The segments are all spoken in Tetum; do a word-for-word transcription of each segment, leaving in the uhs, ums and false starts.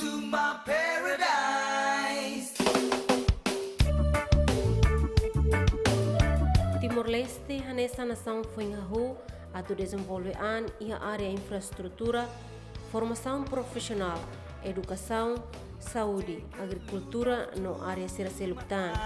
To my paradise. Timor-Leste hanesan nasaun foin hahú atu dezenvolve an iha área infraestrutura, formasaun profisionál, edukasaun, saúde, agrikultura no área sira seluk tan.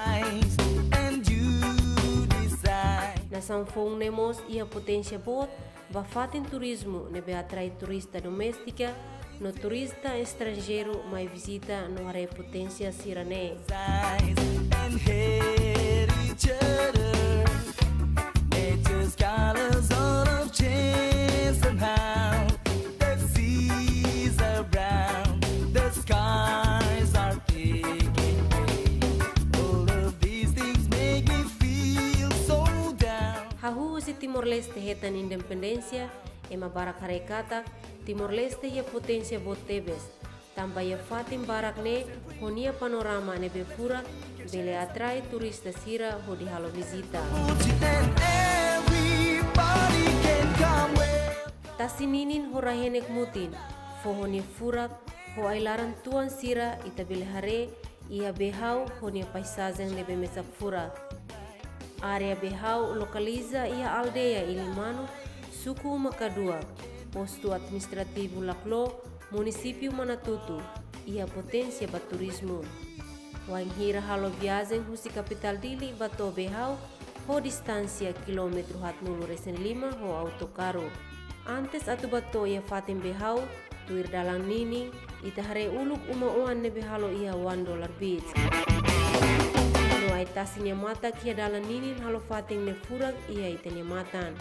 And you decide. Nasaun foun ne'e mós iha poténsia boot ba fatin turizmu ne'ebé atrai turista doméstika no turista estranjeiru mai vizita no haree poténsia sira-ne'e. And hate each other. Nature's colors all have changed somehow. The seas are brown, the skies are thick in gray. All of these things make me feel so down. Hahú husi Timor-Leste hetan independénsia, ema barak haree katak Timor-Leste iha poténsia boot tebes. Tanba iha fatin barak ne'e ho nia panorama ne'ebé furak bele atrai turista sira hodi halo vizita. And everybody can come with. Tasi ninin ho rai-henek mutin, foho nia furak, ho ai-laran tuan sira ita bele haree iha Be'hau ho nia paisajen ne'ebé mesak furak. Área Be'hau lokaliza iha aldeia Ilimanu, suku Uma Kaduak, postu administrativu Laklo, munisípiu Manatutu, iha poténsia ba turizmu. Wainhira halo viajen husi kapitál Dili ba to'o Be'hau, ho distánsia kilómetru haatnulu-resin-lima ho autokarru. Antes atu ba to'o iha fatin Be'hau, tuir dalan ninin, ita haree uluk uma oan ne'ebé halo iha One Dollar Beach. No ai-tasi nia matak iha dalan ninin halo fatin ne'e furak iha ita-nia matan.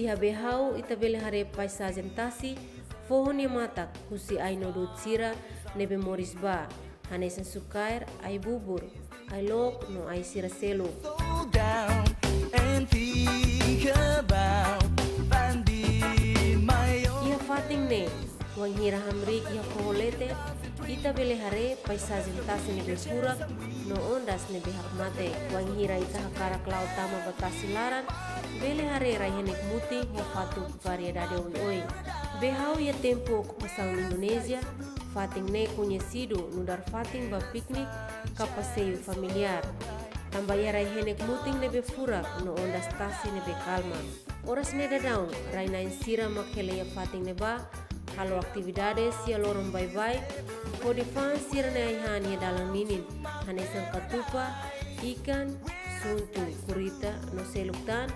Iha Be'hau ita bele haree paisajen tasi, foho nia matak husi ai no du'ut sira ne'ebé moris ba, hanesan sukaer, ai-bubur, ai-look no ai sira seluk. Slow down and think about finding my own. Iha fatin ne'e, wainhira hamriik iha foho leten, ita bele haree paisajen tasi ne'ebé furak no ondas ne'ebé hakmatek. Wainhira ita hakarak la'o tama ba tasi laran, bele haree rai-henek mutin ho fatuk variedade oioin. Be'hau iha tempu okupasaun Indonézia, fatin ne'e koñesidu nu'udar fatin ba piknik ka paseiu familiár. Tanba iha rai-henek mutin ne'ebé furak no ondas tasi ne'ebé kalma. Oras ne'e daudaun, rai-na'in sira mak hela iha fatin ne'ebá, halo atividades iha loron baibain, hodi fa'an sira-nia ai-han iha dalan ninin, hanesan katupa, ikan, suntu, kurita, no seluk tan,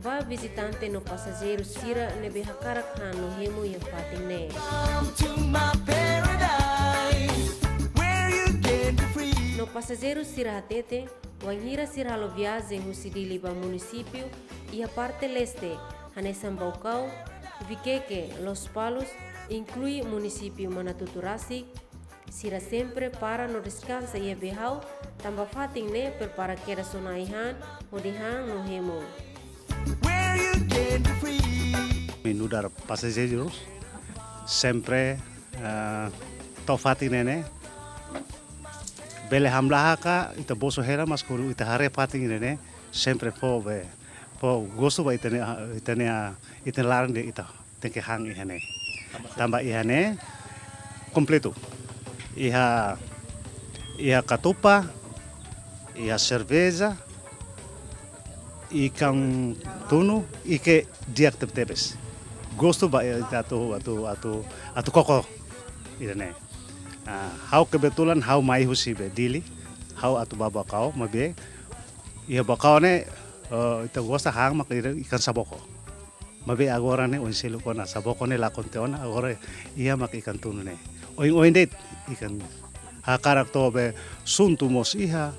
ba vizitante no pasajeiru sira ne'ebé hakarak han no hemu iha fatin ne'e. Come to my paradise, where you can be free. No pasajeiru sira hatete, wainhira sira halo viajen husi Dili ba munisípiu iha parte leste, hanesan Baucau, Viqueque, Lospalos, inklui munisípiu Manatuto rasik, sira sempre para no deskansa iha Be'hau, tanba fatin ne'e prepara kedas ona ai-han hodi han no hemu. Where you can be free. Ami nu'udar pasajeiru sempre, eh, to'o fatin ne'e ne'e bele hamlaha ka ita bosu hela, mas kuandu ita haree fatin ne'e ne'e sempre fó be, fó gostu ba ita-nia, ita-nia, ita-nia laran ne'e ita tenke han iha ne'e. Tanba iha ne'e kompletu. Iha, iha katupa, iha serveja, ikan tunu, i ke di'ak tebetebes. Gostu ba ita atu, atu, atu, atu koko iha ne'e. Ah, ha'u kebetulan ha'u mai husi be Dili, ha'u atu ba Baucau, maibé iha Baucau ne'e, eh, ita gosta han mak ikan saboko. Maibé agora ne'e oin seluk ona, saboko ne'e lakon tiha ona, agora iha mak ikan tunu ne'e. Oin-oin de'it ikan, hakarak to'o be suntu mós iha,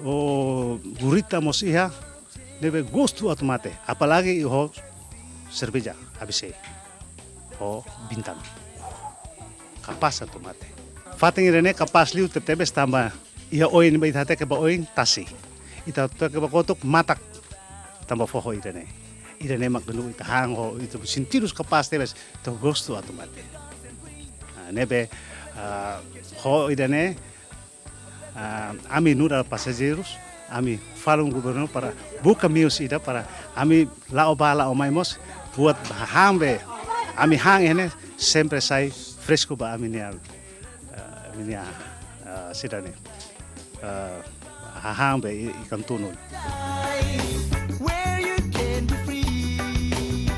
o gurita mós iha, ne'ebé gostu atu mate, apalagi ho serveja, A B C, ho Bintang. Kapás atu mate. Fatin ida-ne'e kapás liu tebetebes tanba iha oin, ita hateke ba oin tasi. Ita hateke ba kotuk matak tanba foho ida-ne'e. Ida-ne'e mak nu'udar ita han ho ita sentidu kapás tebes, ita gosta atu matenek. Ah, ne'ebé, ah, ho ida-ne'e, ah, ami nu'udar pasajeirus, ami falun governu para buka meius ida para ami la'o bá la'o mai mós, buat hahán be ami han iha ne'e sempre sai fresku ba ami-nia, ah, ami-nia, ah, sira-ne'e, ah, hahán be i, i kantunu. Where you can be free,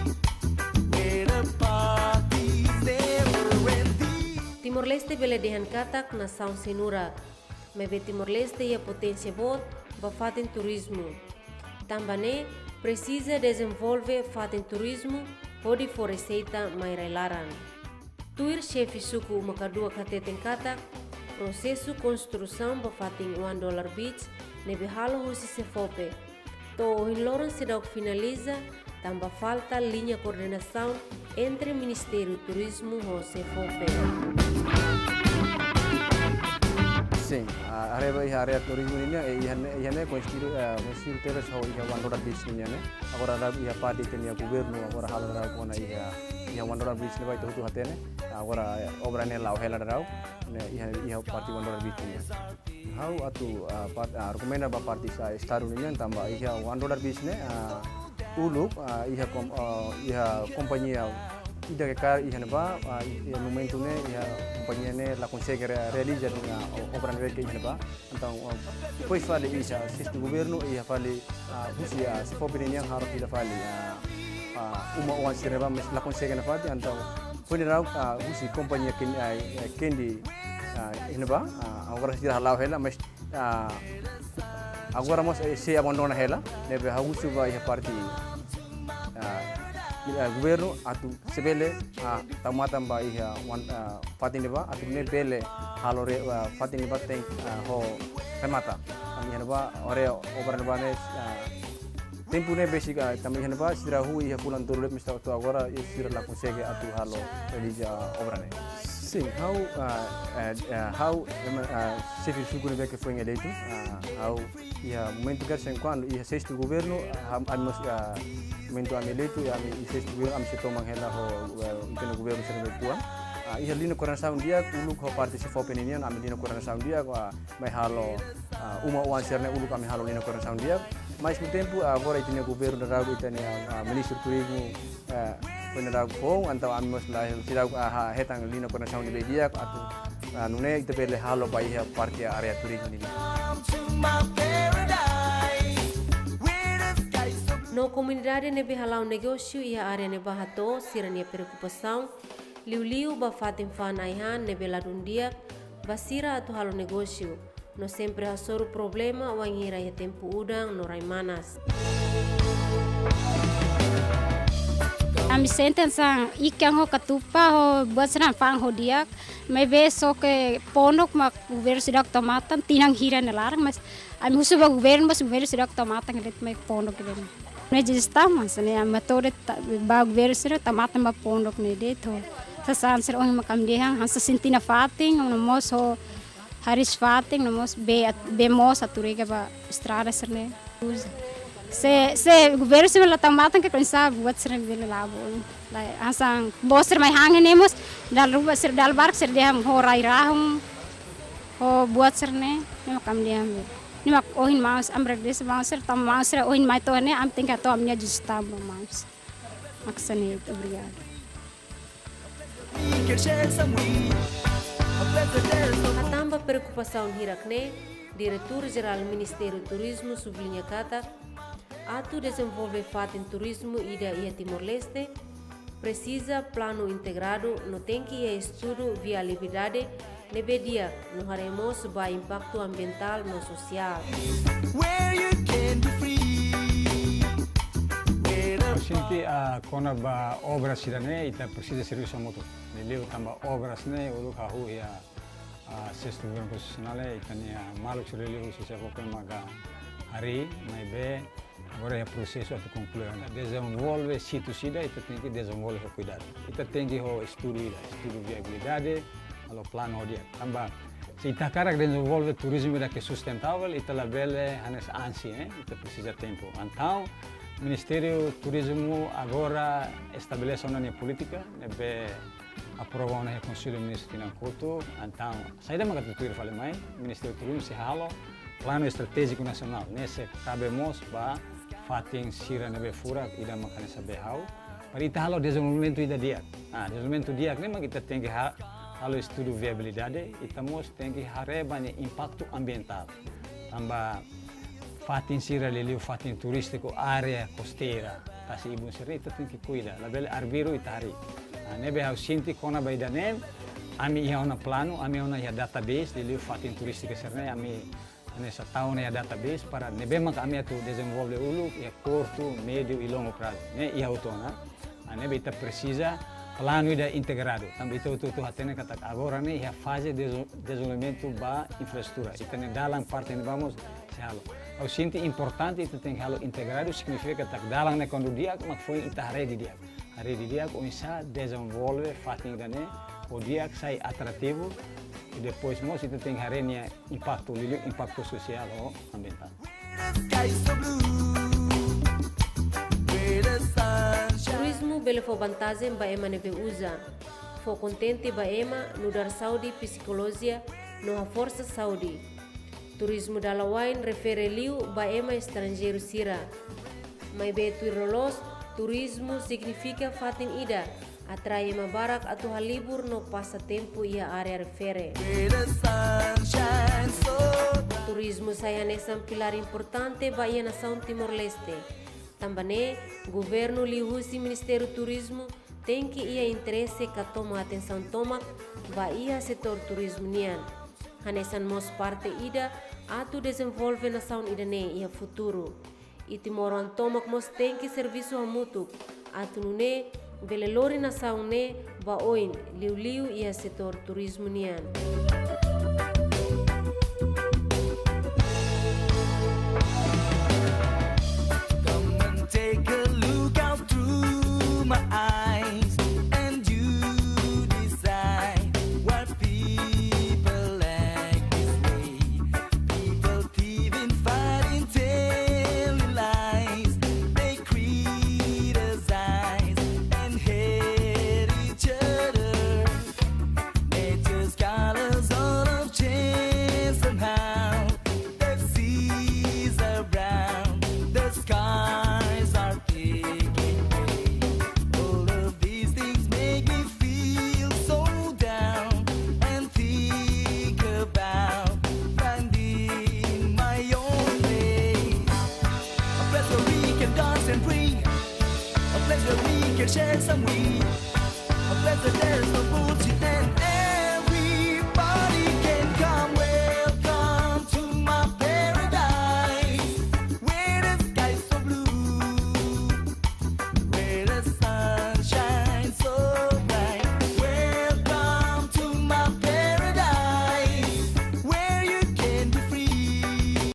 where the parties never ending. Timor-Leste bele dehan katak nasaun seinurak, maibé Timor-Leste iha poténsia boot ba fatin turizmu. Tanba ne'e, presiza dezenvolve fatin turizmu hodi fó reseita mai rai-laran. Tuir xefe suku Uma Kaduak hateten katak, prosesu konstrusaun ba fatin One Dollar Beach ne'ebé halo husi SEFOPE, to'o ohin loron seidauk finaliza, tanba falta liña koordenasaun entre Ministériu Turizmu ho SEFOPE. Sin, ah, haree ba iha área turizmu nian, eh, iha ne'e, iha ne'e konstruí, eh, konstruí tebes ho iha One Dollar Beach nian ne'e. Agora daudaun iha parte ita-nia governu, agora halo daudaun kona-ba iha, iha One Dollar Beach ne'ebé ita hotu hatene. Agora, eh, obra ne'e la'o hela daudaun, ne'e iha, iha parte One Dollar Beach nian. Ha'u atu, ah, part-, ah, rekomenda ba parte sa Estadu nian tanba iha One Dollar Beach ne'e, ah, uluk, ah, iha kom-, ah, iha kompañia ida ke kaer iha ne'ebá, ah, iha momentu ne'e iha kompañia ne'e la konsege re-, realiza nia o-, obra ne'ebé ke iha ne'ebá. Entaun, ah, depois fali iha sestu governu, iha fali, ah, husi, ah, SEFOPE nian halo fila fali, ah, ah, uma oan sira-ne'ebá, mais la konsege nafatin, entaun, foin daudaun, ah, husi kompañia ken-, ah, eh, Kendi, ah, iha ne'ebá, ah, agora sira hala'o hela, mais, ah, agora mós, eh, sei abandona hela, ne'ebé ha'u husu ba iha parte, ah, ah, governu atu se bele, ah, tau matan ba iha One, ah, fatin ne'ebá, atu nune'e bele halo re-, ah, fatin ne'ebá tenke, ah, ho remata. Ami iha ne'ebá, ora obra ne'ebá ne'e, ah, tempu ne'e besik, ah, tanba iha ne'ebá, sira hahú iha fulan tolu de'it, mais to'o agora, eh, sira la konsege atu halo realiza obra ne'e. Sin, ha'u, ah, eh, eh, ha'u, ema, ah, xefe suku ne'ebé ke foin eleitu, ah, ha'u iha momentu ke sen kuandu iha sestu governu, ah, ami mós, ah, momentu ami eleitu, ami iha sestu governu, ami sei toman hela ho, eh, ita-nia governu sira-ne'ebé tuan. Ah, iha liña koordenasaun di'ak, uluk ho parte SEFOPE nian, ami liña koordenasaun di'ak, ah, mai halo, ah, uma oan sira-ne'e uluk ami halo liña koordenasaun di'ak. Mais ho tempu, ah, agora ita-nia governu daudaun, ita-nia, ah, Ministru Turizmu, eh, foin daudaun foun, entaun ami mós la, seidauk, ah, ha-, hetan liña koordenasaun ne'ebé di'ak, atu, ah, nune'e ita bele halo ba iha parte área turizmu nian. No komunidade ne'ebé hala'o negósiu iha área ne'ebá hato'o sira-nia preokupasaun, liuliu ba fatin fa'an ai-han ne'ebé ladún di'ak ba sira atu halo negósiu, no sempre hasoru problema wainhira iha tempu udan no rai manas. Ami sente hanesan ikan ho katupa ho buat sira-ne'e fa'an ho di'ak, maibé só ke pondok mak governu seidauk tau matan, tinan hira nia laran, mais ami husu ba governu, mais governu seidauk tau matan de'it mai pondok ida-ne'e. Ne'e jejestama, hanesan ne'e ami hato'o de'it ta-, ba governu sira tau matan ba pondok ne'e de'it ho. Sasán sira ohin mak ami dehan, hanesan sente nafatin, no mós ho hariis fatin, no mós bee at-, bee moos atu rega ba estrada sira-ne'e. Se, se governu sira la tau matan ke koinsa buat sira-ne'e bele la'o ba oin. Lae, hanesan bos sira mai han ne'e mós, dala ruma sira, dala barak sira dehan ho rai rahun, ho buat sira-ne'e, ne'e mak ami dehan be. Ne'e mak ohin maun, ami agradese maun sira, tanba maun sira ohin mai to'o ne'e, ami tenke hato'o ami-nia jejestama ba maun sira. Mak hanesan ne'e, obrigadu. Hatán ba preokupasaun hirak-ne'e, Diretór Jerál Ministériu Turizmu subliña katak, atu dezenvolve fatin turizmu ida iha Timor-Leste, presiza planu integradu no tenke iha estudu viabilidade ne'ebé di'ak no haree mós ba impaktu ambientál no sosiál. Where you can be free. Ha'u sente, ah, kona-ba obra sira-ne'e, ita presiza servisu hamutuk. Liuliu tanba obra sira-ne'e uluk hahú iha, ah, sestu governu konstitusionál, ita-nia maluk sira liuliu husi SEFOPE maka harii, maibé agora iha prosesu atu konklui ona. Dezenvolve sítiu ida, ita tenke dezenvolve ho kuidadu. Ita tenke ho estudu ida, estudu viabilidade, halo planu ho di'ak. Tanba Se ita hakarak dezenvolve turizmu ida ke sustentável, ita labele hanesan ansi, eh? Ita presiza tempu. Entaun, Ministériu Turizmu agora estabelese ona nia polítika, ne'ebé aprova ona iha Konsellu Ministru tinan kotuk. Entaun, saida maka atu tuir fali mai, Ministériu Turizmu sei halo planu estratéjiku nasionál, ne'e sei kabe mós ba fatin sira ne'ebé furak, ida maka hanesan Belau, para ita halo dezenvolvimentu ida di'ak. Ah, dezenvolvimentu di'ak ne'e mak ita tenke ha-, halo estudu viabilidade, ita mós tenke haree ba nia impaktu ambientál. Tanba fatin sira liuliu fatin turístiku, área kosteira, tasi ibun sira-ne'e ita tenke kuida, labele arbiru ita harii. Ah, ne'ebé ha'u sente kona-ba ida-ne'e, ami iha ona planu, ami iha ona iha database, liuliu fatin turístika sira-ne'e, ami hanesan tau ona iha database para ne'ebé maka ami atu dezenvolve uluk iha kurtu, médiu i longu prazu. Ne'e iha hotu ona. Ah, ne'ebé ita presiza planu ida integradu. Tanba ita hotu-hotu hatene katak agora ne'e iha faze dezo-, dezenvolvimentu ba infraestrutura. Ita-nia dalan parte ne'ebá mós sei halo. Ha'u sente importante ita tenke halo integradu, signifika katak dalan ne'e kuandu di'ak, mak foin ita haree didi'ak. Haree didi'ak oinsá dezenvolve fatin ida-ne'e, hodi di'ak, sai atrativu, i depois mós ita tenke haree nia impaktu, liuliu impaktu sosiál ou ambientál. Turizmu bele fó vantajen ba ema ne'ebé uza, fó kontente ba ema, nu'udar saúde psikolojia, no haforsa saúde. Turizmu dala wa'in refere liu ba ema estranjeiru sira. Maibé tuir loloos, turizmu signifika fatin ida atrai ema barak atu halibur no pasa tempu iha área refere. Turizmu sai hanesan pilár importante ba iha nasaun Timor-Leste. Tanba ne'e, governu liuhusi Ministériu Turizmu tenke iha interese ka toma atensaun tomak ba iha setór turizmu nian. Hanesan mós parte ida atu dezenvolve nasaun ida-ne'e iha futuru. I timoroan tomak mós tenke servisu hamutuk atu nune'e bele lori nasaun ne'e ba oin, liuliu iha setór turizmu nian. Come and take a look out through my eyes, and you decide what people act this way. People thieving, fighting, telling lies. They criticize and hate each other. Nature's colors all have changed somehow. The seas are brown, the skies are taking gray. All of these things make me feel so down and think about finding my own place. A place where we can dance and breathe. A place where we can share some weed. A place where there's no bullshit.